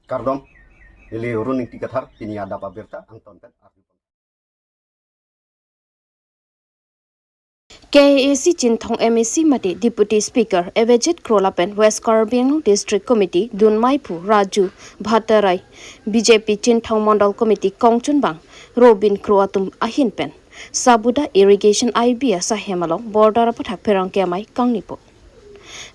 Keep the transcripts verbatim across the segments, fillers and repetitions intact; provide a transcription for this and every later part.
Kardom, neli Run Ingti Kathar, pini adap abirta angton pen arju. K A A C Chinthong M A C mate Deputy Speaker Avijit Kro lapen West Karbi Anglong District Committee dunmai phu Raju Bhattarai, B J P Chinthong Mondol Committee kongchunbang Robin Kro atum ahin pen Sabuda Irrigation I B S ahem along border aputhak pherangke amei kangnipo.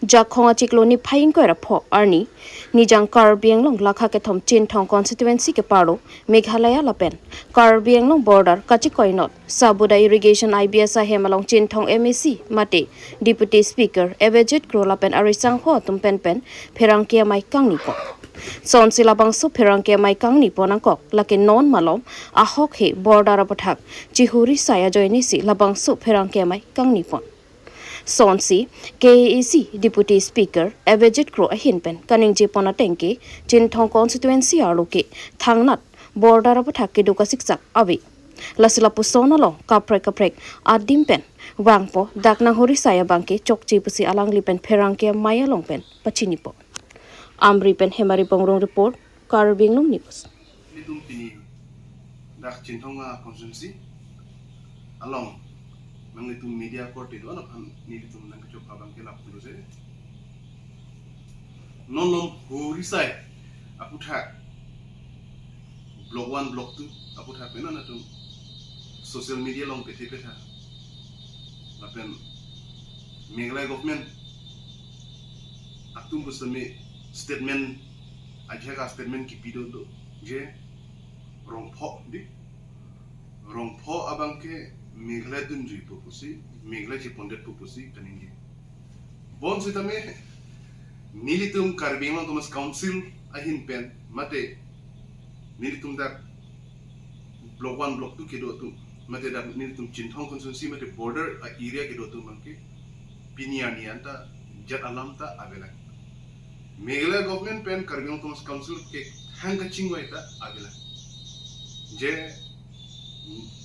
Jakhong achiklo niphai ingkoi ra pho arni, Nijang Karbi Anglong lakha kethom Chinthong constituency keparlo Meghalaya lapen Karbi Anglong border kachikoinot Sabuda Irrigation I B S ahem along Chinthong M A C mate Deputy Speaker Avijit Kro lapen arisangho atum pen pen pherangke amei kangnipo. Sonsi labangso pherangke amei kangnipo nangkok, lake non malom ahok he border aputhak chihuri sai ajoinesi labangso pherangke amei kangnipo. Sonsi K A A C Deputy Speaker Avijit Kro ahin pen kaningjepon atengke, Chinthong constituency arlo ke thangnat border aputhak kedo kasiksak ave. Lasi lapuson along kaprek kaprek adim pen vangpo, dak nanghuri sai abangke chokche pusi alangli pen pherangke amei along pen pachinipo. Amri pen Hemari Bongrung report, Karbi Anglong News. Nelitum pini dak Chinthong a constituency along nanglitum media korte do-an aphan nelitum nangkechok abangke lapulo je, non malom huri sai aputhak block one, block two aputhak pen non atum social media along pethe petha lapen Meghalaya government atum pusitame statement, ajak a statement kipi do do je rongpho di, rongpho abangke Meghalaya dunjui po pusi, Meghalaya chepondetpo pusi kaningje. Bonsitame nelitum Karbi Anglong Autonomous Council ahin pen mate nelitum dak block one, block two kedo atum mate dak nelitum Chinthong constituency mate border a area kedo atum abangke pini arni anta jat alam ta avelang. Meghalaya government pen Karbi Anglong Autonomous Council kethang kachingvai ta avelang. Je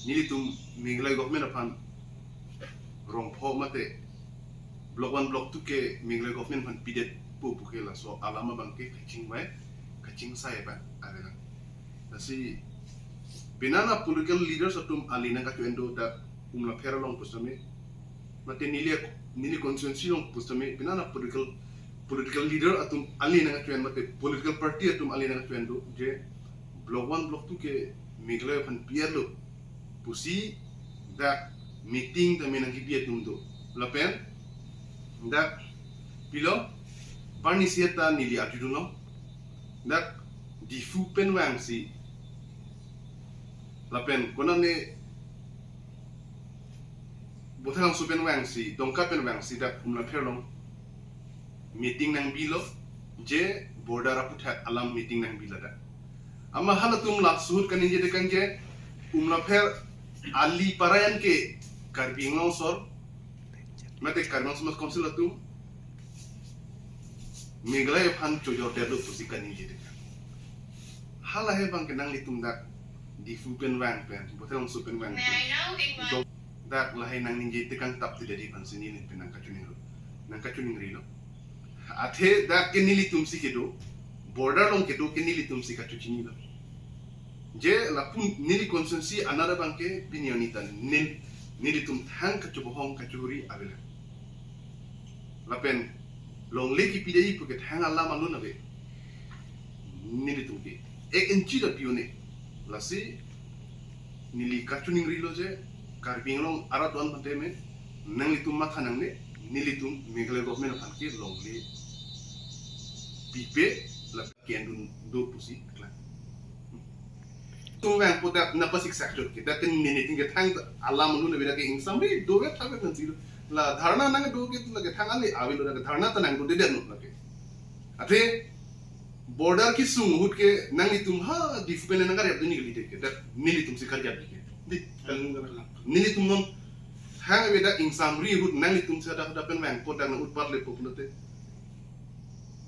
nelitum Meghalaya government aphan rongpho mate block one, block two ke Meghalaya government aphan pidetpo puke laso alam abangke kachingvai, kachingsai abang avelang. Lasi penang a political leaders atum ali nangkacho-en do dak Umlapher along pusitame mate neli, neli constituency along pusitame penang a political, political leader atum ali nangkacho-en mate political party atum ali nangkacho-en do je block one, block two ke Meghalaya aphan pi-etlo pusi dak meeting tame nangkipi atum do. Lapen dak pilo, parni sieta neli arjudunlo, dak Diphu pen vangsi lapen konane Bothelangso pen vangsi, Dongka pen vangsi dak Umlapher along meeting nangbilo, je border aputhak alam meeting nangbi ladak. Amat halatum laso ahut kaningje tekang je Umlapher ali parai an ke Karbi Anglong asor mate Karbi Anglong Autonomous Council atum Meghalaya aphan chojordetlo pusi kaningje tekang. Hala he abangke nanglitum dak Diphu pen vang pen, Bothelangso pen vang pen, Dong-, dak lahai nangningje tekang tap ti dadi aphansi neli pen nangkachiningri, nangkachiningrilo. Athe dak ke nelitumsi kedo, border along kedo ke nelitumsi kachochinilo. Je lapu neli constituency anat abangke pini arni ta nel-, nelitum thang kachobohong kachohuri avelang. Lapen longle kipidai puke thang alam alun ave. Nelitum ke ek inchi ta pi-un-e. Lasi neli kachiningrilo je Karbi Anglong arat do-an aphan tame nanglitum matha nangne, nelitum Meghalaya government aphan ke longle pipe la ke-endun do pusi klang. Tum vangpo dak nangpasiksak chot ke, dak ke nelitum kethang alam alun ave, dak ke ingsamri dove thakve nansi la dharna nangdo ke, la kethang ale avelo, dak dharna ta nangdodedet non lake. Athe border kesung ahut ke nanglitum ha Diphu pen nangkarjapdunji kali de ke, dak nelitumsi karjapji ke. Di, nelitum non thang ave dak ingsamri ahut nanglitumsi dak dak pen vangpo dak nang-utpatlepo pulote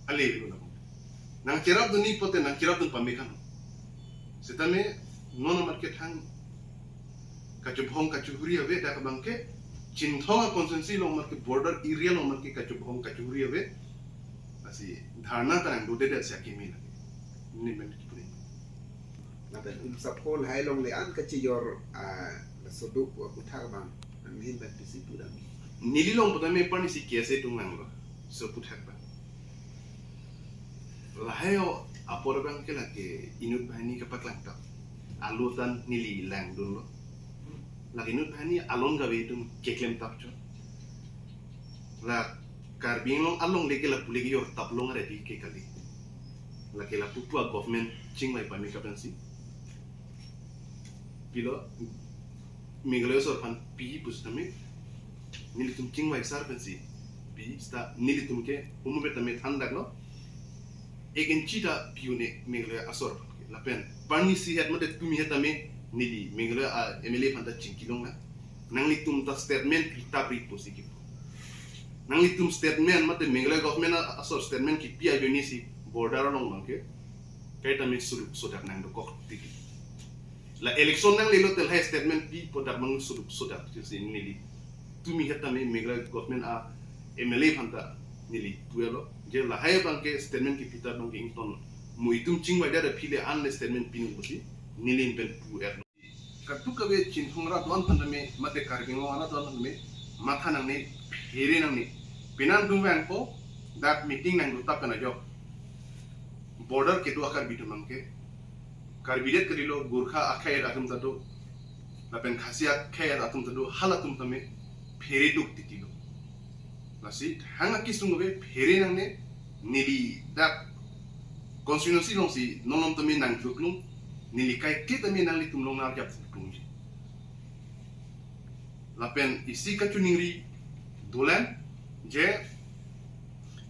ale avelo nang. Nangcherapdunji pote nangcherapdun pame kan. Sitame non amat kethang kachobohong kachohuri ave, dak abangke Chinthong a constituency along amat ke border area along amat ke kachobohong kachohuri ave. Lasi dharna ta nangdodedet si akimi lake. Neli men kipuri. Lapen um sapol hai longle an kachijor, ah, laso do aputhak abang. Nanghin pen pisi pudam. Neli along putame parnisi K S A atum langlo. So aputhak abang. Lahai apor abang ke lake inut banghini kapaklang tap. Alu tan neli langdunlo. Lake inut banghini alon kave atum keklem tap chot. La Karbi Anglong alongle ke lapu le kejor tap long ready ke kali. Lake lapu pu a-government chingvai pame kapensi. Pilo Meghalaya asor aphan pi pusitame nelitum chingvai sar pensi pi seta nelitum ke humu petame thandaklo. Ek inchi ta pi-un-e Meghalaya asor aphan ke. Lapen parnisi het mate tumi het tame neli Meghalaya a-M L A aphan ta chingki longlo. Nanglitum ta statement pi tapri pusi kipu. Nanglitum statement mate Meghalaya government a-, asor statement kipi ajoinesi border along abang ke kaita me suluk sodak nangdokok titi. La election nanglelo te lahai statement pi pu dak abang suluk sodak titi neli. Tumi het tame Meghalaya government a-M L A aphan ta neli pulo. Je lahai abang ke statement kipi ta abang ke ington. Mo itum chingvai dada pile an le statement pinung pusi neli pen pu er. Kaduk kave Chinthong arat do-an aphan tame, mate Karbi Anglong arat do-an aphan tame, matha nangne, phere nangne. Penang dungvangpo, dak meeting nangdotap pen ajok. Border kedo a-Karbi atum abang ke. Karbi det kalilo, Gorkha akhei atum ta do. Lapen Khasi akhei atum ta do, halatum tame, phere duk titilo. Lasi thang akisung kave phere nangne neli dak constituency alongsi non non tame nangduklung neli kaike tame nanglitum along narjap duklungji. Lapen isi kachiningri dolang je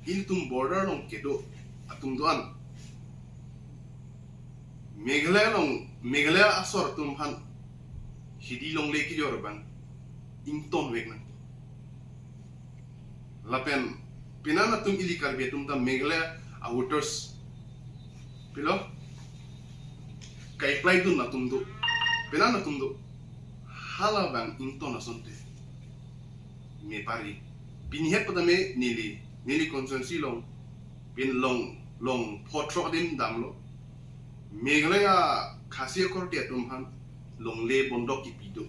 ilitum border along kedo atum do-an Meghalaya along, Meghalaya asor atum aphan hidi longle kejor abang ington vek nang. Lapen penang atum ili Karbi atum ta Meghalaya a-voters pilo ka-apply dun atum do. Penang atum do. Hala abang ington asonte. Me pari. Pini het petame neli, neli constituency along, pin long, long pho throk adim damlo. Meghalaya Khasi akorte atum aphan longle bondok kipi do.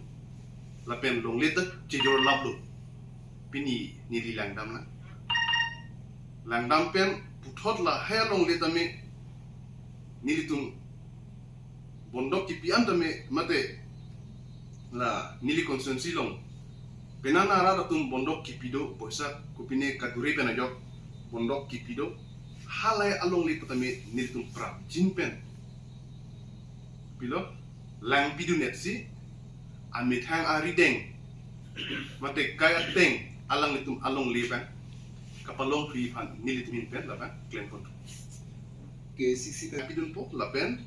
Lapen longle ta chejor laplo. Pini neli langdam na. Langdam pen puthot lahai alongle tame nelitum bondok kipi an tame mate la neli constituency along penang arat atum bondok kipi do, boisa kopine kadure pen ajok bondok kipi do, halahai alongle petame nelitum prapjin pen pilo langpidun etsi amethang arideng mate kai ateng alanglitum alongle abang kapalongri aphan nelitum ahin pen labang klem pon. K C C pen pidunpo lapen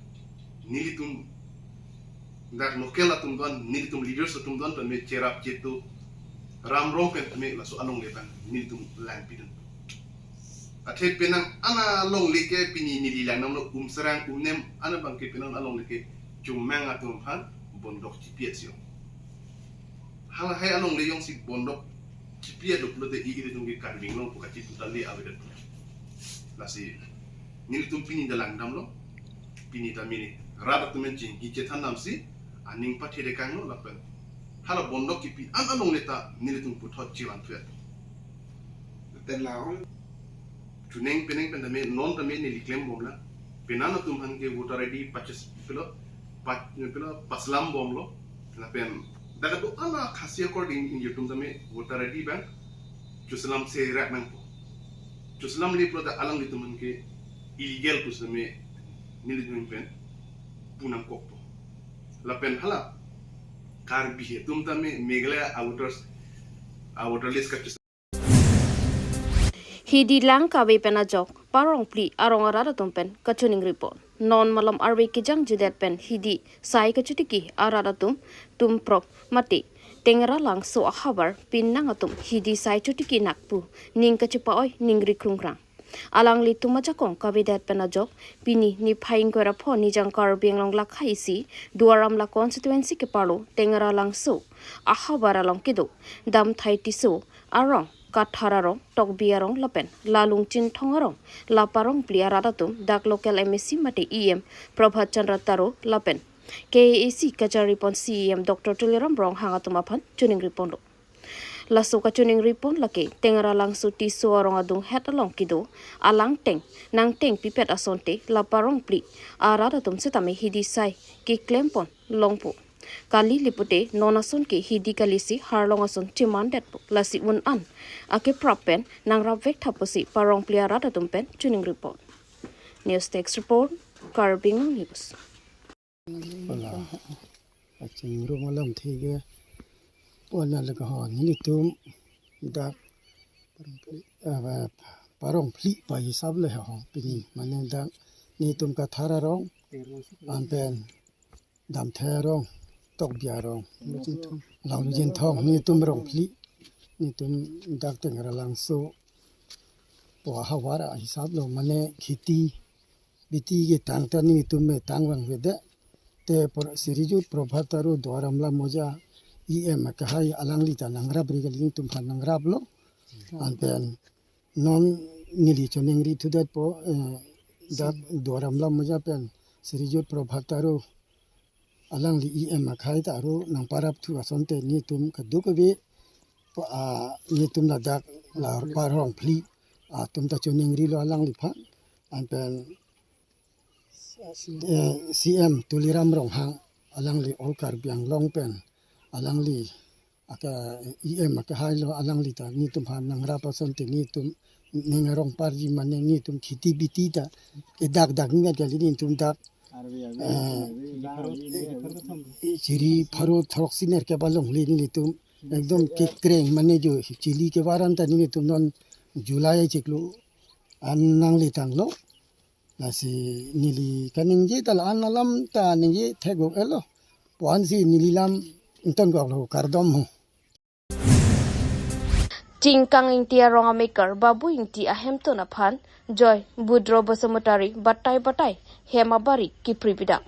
nelitum dak local atum do-an, nelitum leaders atum do-an tame cherap chetu ramrong pen tame laso alongle abang nelitum langpidun. Athe penang an alongle ke pini neli langdamlo Umsrang Umnem an abang ke penang alongle ke Chomang atum aphan bondok chipi etsi. Halahai alongle jongsi bondok chipi et lo pulote i ilitum ke Karbi Anglong pu kachi tuta le avedet. Lasi nelitum pini ta langdamlo, pini ta mini rat atum pen chingki chethan damsi aning pathe dekanglo lapen hala bondok kipi an alongle ta nelitum puthot chivan thuet. Ten la ong. Chuning penang pen tame non tame neli klem bomlang. Penang atum aphan ke voter I D purchase pilo, pa-, pilo paslam bomlo. Lapen dak do-an a-Khasi akorte ingjir atum tame voter I D abang chuslamse rak nangpo. Chuslamle pulo dak alanglitum aphan ke illegal pusitame nelitum pen pu nangkokpo. Lapen hala Karbi atum tame Meghalaya a-voters, a-voter list kachus Hidi lang kave pen ajok parong phli arong arat atum pen kachiningri pon. Non malom arve kejang judet pen hidi sai kachotiki arat atum tumprok mate Tengra Langso ahavar penang atum hidi sai chotiki nakpu ning kachepa-oi ningri krungrang. Alanglitum ajakong kavedet pen ajok pini niphai ingkoi ra pho Nijang Karbi Anglong lakha isi Duar Amla constituency keparlo Tengra Langso ahavar along kedo Damthai Tisso arong Kathar arong, Tokbi arong lapen Lalung Chinthong arong, la parong phli arat atum dak local M A C mate E M Prabhat Chandra Taro lapen K A A C kacharipon C E M Doctor Tuliram Ronghang atum aphan choningri ponlo. Laso kachoningri pon lake Tengralangso Tisso arong adunghet along kedo alang teng nangteng pipet asonte la parong phli arat atum setame hidi sai keklem pon longpo. Kali le pute non ason ke hidi kali si harlong ason chemandetpo, lasi un an akeprap pen nangrap vek tha pusi parong phli arat atum pen choningri pon. News Desk Report, Karbi Anglong News. Wala, achingrum alam thige pona le kahon nelitum dak, eh, parong phli pa hisab le ho pini, mane dak nelitum Kathar arong, anpen Damthai arong, Tokbi arong, Lalung Chinthong, nelitum rong phli, nelitum dak Tengralangso po ahavar ahisab lo, mane kheti biti ketang ta nelitum me tang vangvedet. Te por Srijut Prabhat Taro Duar Amla Moja E M akehai, alangli ta nangrap ri kali, nelitum aphan nangraplo. Anpen non neli choningri thudetpo, eh, dak Duar Amla Moja pen Srijut Prabhat Taro alangli E M akehai ta aro nangparap thu asonte nelitum kadokave, ah, nelitum ladak la parong phli atum ta choningrilo alangliphan. Anpen, eh, C M Tuliram Ronghang, alangli all Karbi Anglong pen alangli aka E M akehai lo, alangli ta nelitum aphan nangrap asonte nelitum ning arong parji, mane nelitum kheti biti ta edak dak ngat kali, nelitum dak, eh, chiri pharo throksi nerkep along le nelitum ekdom kekreng, mane jo chili kevaran ta nelitum non July chiklo an nangle tanglo. Lasi neli kaningje ta la-an alam ta ningje thekok-etlo. Puansi neli lam ingtonkoklo, kardom ho. Chingkang Ingti arong amekar Babu Ingti ahemtun aphan Joy Budro Basumatary batai batai hem abari kipri pidam.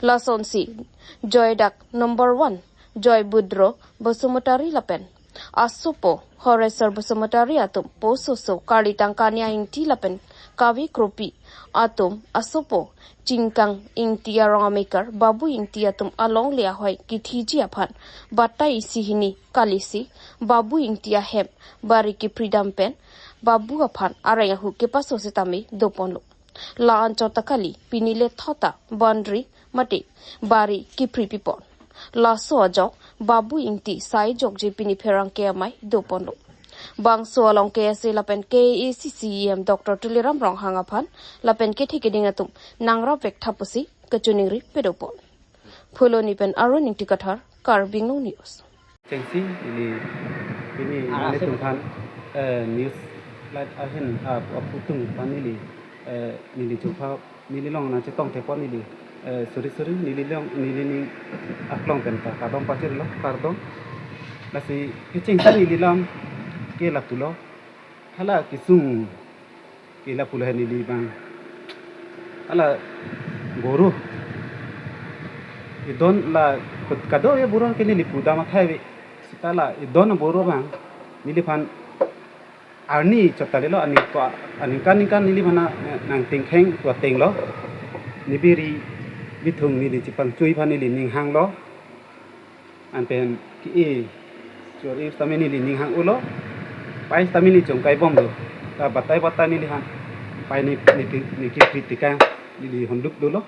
Lasonsi Joy dak number one Joy Budro Basumatary lapen asopo Horesor Basumatary atum pososo Karli Tangkania Ingti lapen Kavi Kropi atum asopo Chingkang Ingti arong amekar Babu Ingti atum alongle ahoi kithiji aphan batai isi hini kalisi Babu Ingti ahem bari kipridam pen Babu aphan areng ahu kepaso setame doponlo. La anchot ta kali pini le thota boundary mate bari kipri pipon. Laso ajok Babu Ingti sai jokje pini pherangke amei doponlo. Bangso along K S A lapen K A A C C E M Doctor Tuliram Ronghang aphan lapen kethe keding atum nangrap vek tha pusi kachoningri pedopon. Phuloni pen Arun Ingti Kathar, Karbi Anglong News. Chengsi neli pini, ah, nelitum aphan, eh, news light ahin, ah, aputhung aphan neli, eh, neli chungpha, neli long nangchetong thepon neli, eh, suri suri neli long neli ning aklong pen ta kardom pachirlo, kardom. Lasi kechengsi neli lam ke lapulo. Hala kesung ke lapulo he neli bang. Hala boro. Idon la kut kado ya boro ke neli pudam athai ve. Seta la idon boro bang neliphan arni chot kalilo, ani ko aningkan ningkan neliphan nangtingkheng tu atenglo. Nibiri bithung neli chepangchui aphan neli ninghanglo. Anpen ke-e chor-e sitame neli ninghang-ulo. Pai sitame neli chongkai bomlo. Ta batai batai neliphan pai ne ne ne kipri tekang neli honduk dolo.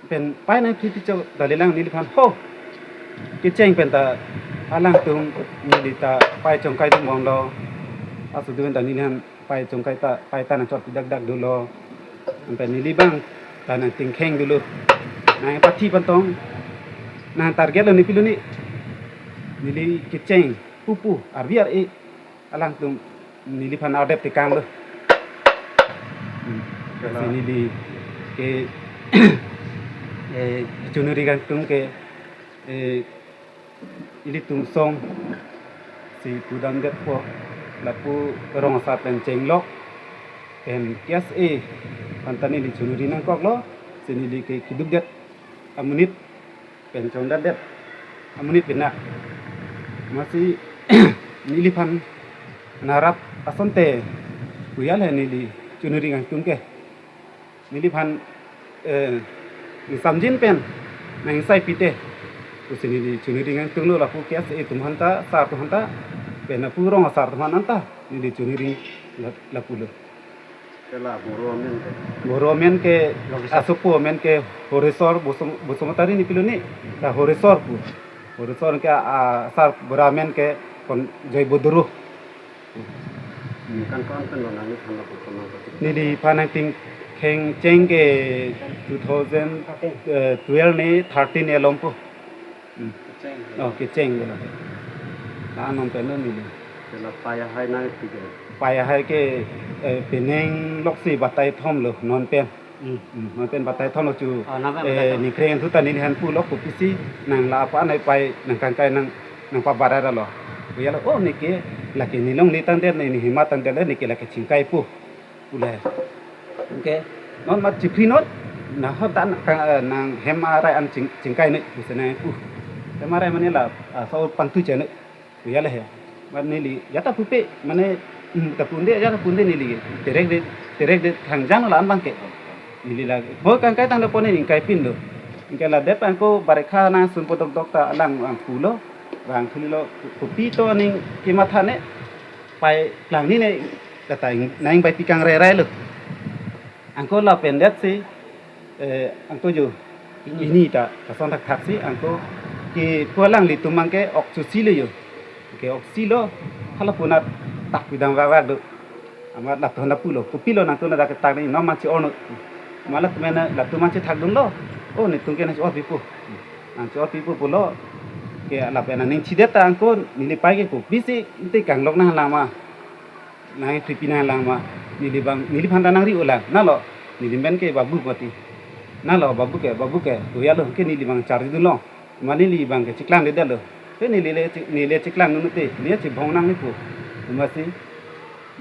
Pen pai nangkipri chok dalilang neliphan ho. Kecheng pen ta alangtum neli ta pai chongkai dun bomlo. Asu dun ta neliphan pai chongkai ta, pai ta nangchot dak dak dolo. Anpen neli bang ta nangtingkheng dolo. Nangpathi pantong. Nangtarget lo ne pilo ne. Neli kecheng pupu arvi ar-e alangtum neliphan ardep tekanglo. Hmm. Lasi neli ke, eh, choningri kangtung ke, eh, ilitum song si pudamdetpo, lapu rong asar pen chenglok pen K S A aphan ta neli choningri nangkoklo, si neli ke kedukdet amonit pen choningridet amonit pen na. Masi Neliphan narap asonte pu ya le neli choningri ingtung ke. Neliphan, eh, samjin pen nang sai pite pusi neli choningri ingtung lo, lapu K S A atum aphanta, sar atum aphanta, pen lapu rong asar atum aphanta neli choningri la-, lapu lo. Kela Boro amen ke? Boro amen ke, Logisar. Asopo amen ke Horesor Bosum-, Basumatary ne pilo ne, ta Horesor pu. Horesor ke, ah, sar bura amen ke kon Joy Bodoro. Ningkan ko-an pen lo nangliphan lapu pon nangkok? Neliphan nangting kheng cheng ke two thousand, eh, twelve ne thirteen along pu. Hmm. Kecheng. Oh, kecheng lo. La anom pen lo neli. Kela pei ahai nangpi ke? Pei ahai ke, eh, penang loksi batai thom lo non pen. Hmm. Hmm, non pen batai thom lo chu. Oh, non pen batai thom. Eh, ningkreng thu ta neliphan pulo, kopisi nang la apa nai pei nang kangkai nang, nang pabarai ra lo. Pu ya lo, oh, neke lake nelong ne tangdet, ne, ne hima tangdet, neke lake chingkai pu. Pu le. Anke non mat chipri non, na ho dan ka, nang hem arai an ching, chingkai ne, pusi nangpu. Hem arai mane la, ah, so pangtu chene. Pu ya le he. Mat neli, ya ta pupe, mane, hmm, ta punde, ya ta punde neli. Terek de, terek de, thangjang la an bang ke. Neli la, ho kangkai tangdet pon ne ningkai pin lo. Anke la det angko barekha nangsun po dokdok ta alang ang pulo. Bang thuli lo, kopi to ning kematha ne. Pei klang ni ne, kata ing, nang pei pikang rai rai lo. Angko lapen det si, eh, angko jo, pini ta, kason thakthak si, angko ke pu alanglitum mang ke ok chusi lo jo. Ke ok si lo, hala punat tak pidang vak vak do. Amat latum aphanta pulo, kopilo nangtum ladak ketak ni, non mang chi-or non. Amat latum mena, latum mang chethak dunlo. Oh, netum ke nang chi-or pipo. Nang chi-or pipo pulo. Ke lapen nang ning chidet ta angko, neli pei ke kopisi, nte kanglok nanglang ma. Nang thripi nanglang ma, neli bang, neliphan ta nangri ulang, na lo, neli men ke babu mati. Na lo, babu ke, babu ke, pu ya lo, ke neli bang charli dunlo. Ma neli bang ke chiklang dedet lo. Ke neli le chi-, neli le chiklang dun te, neli chibong nang ni pu. Masi,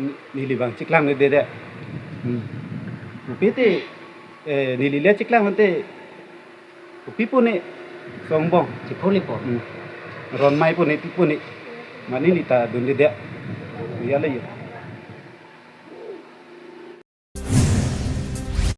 n-, neli bang chiklang dedet. Hmm. Pu te, eh, neli le chiklang te, pu pipo ne, songbong. Chipho ne po. Hmm. Ron mai po ne, pipo ne. Ma neli ta dun dedet. Ya le yo.